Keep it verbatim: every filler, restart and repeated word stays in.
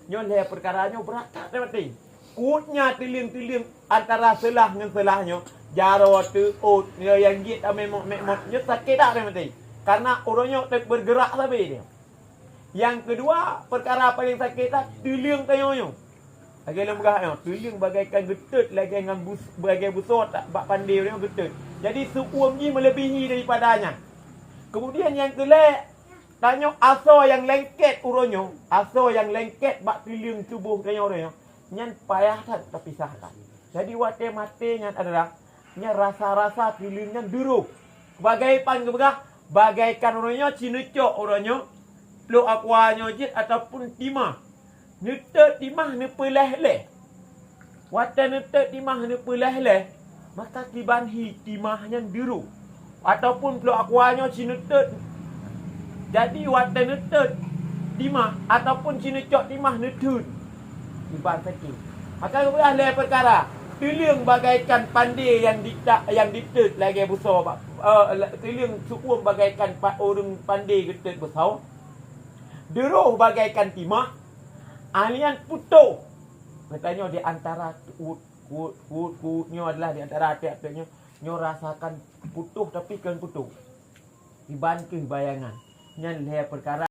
Nyoe lhèe peukara nyoe brat that maté. Kuet nyan teulieng-teulieng antara seulah ngon seulah nyoe, jaroe teuôt, nyoe nyang giet tamé mot-mot, nyoe sakét that maté. Karena uroe nyoe teuk bergerak sabe nyoe. Nyang keudua, peukara paleng sakét that, teulieng tanyoe nyoe. Lagèe lôn peugah nyoe, teulieng bagaikan geuteut lagèe ngon bus-, lagèe busoe bak pandé uroe nyoe geuteut. Jadi, seu-uem jih meuleubèhi daripada nyan. Kemudian nyang keulhèe, tanyoe asoe nyang lengket uroe nyoe, asoe nyang lengket bak teulieng tuboh tanyoe uroe nyoe, nyan payah that tapisahkan. Jadi watèe maté nyan adalah nyan rasa-rasa teulieng nyan duroh. Bagai pan geupeugah, bagaikan uroe nyoe, ci neucok uroe nyoe, ploh aqua nyoe jeuet ataupun timah. Neuteut timah neupeulèh-lèh. Watèe neuteut timah neupeulèh-lèh, maka kiban hi timah nyan duroh. Ataupun ploh aqua nyoe ci neuteut. Jadi watèe neuteut timah ataupun ci neucok timah neutheun. Kiban sakét. Maka geupeugah lhèe peukara. Teulieng bagaikan pandé nyang dita-, nyang diteut lagèe busoe bak, eh, la-, teulieng seu-uem bagaikan pa-, ureueng pandé geuteut busoe. Duroh bagaikan timah, alian putôh. Geutanyoe di antara kuet, kuet, kuet, kuet nyoe adalah di antara até-até nyoe, nyoe rasakan putôh tapi kon putôh. Kiban kheueh bayangan. Nyan lhèe peukara.